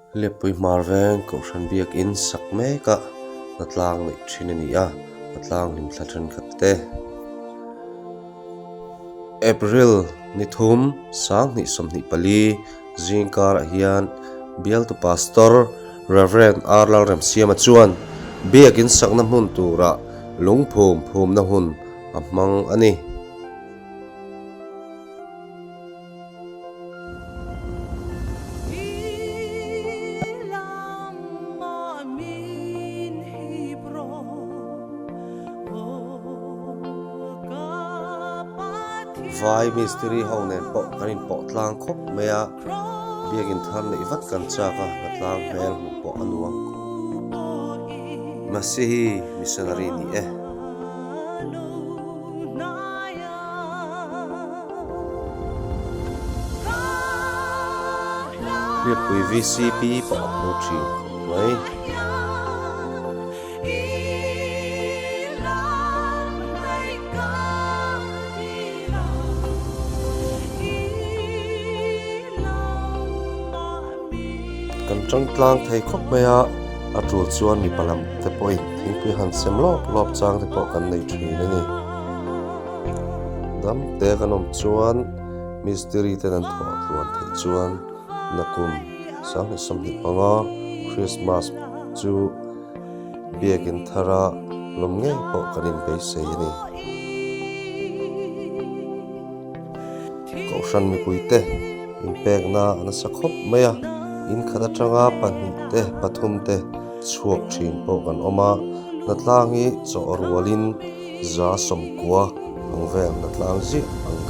Hliappui hmar veng Kohhran biakin sak mek a hnatlang neih thin a ni a, hnatlang hlimthla thenkhat te. April ni thum 2024 zing karah hian bialtu Pastor Rev. R. Lalremsiama chuan biakin sakna hmun turah lungphum phumna hun a hmang a ni. Vai mistiri ho nen pawh kan inpawh tlang khawp mai a, biakin thar neih vat kan chak a, hnatlang hmel hmuh pawh a nuam khawp. Masihi missionary ni e. Hliappui vcp pawh a hmu thin khawp mai. Kan tang tlang thei khawp mai a, a tul chuan mipa lam te pawhin thingpui han sem lawp lawp chang te pawh kan nei thin a ni. Dam te kan awm chuan mistiri ten an thawh tluan theih chuan nakum 2025 Christmas chu biakin thara lawm ngei pawh kan inbeisei a ni. Kohhran mipuite inpekna a nasa khawp mai a, in khat atanga pahnih te pathum te chhuak thin pawh kan awm a, hnatlang hi chawh rualin za sawmkua ang vel hnatlang ziah ang.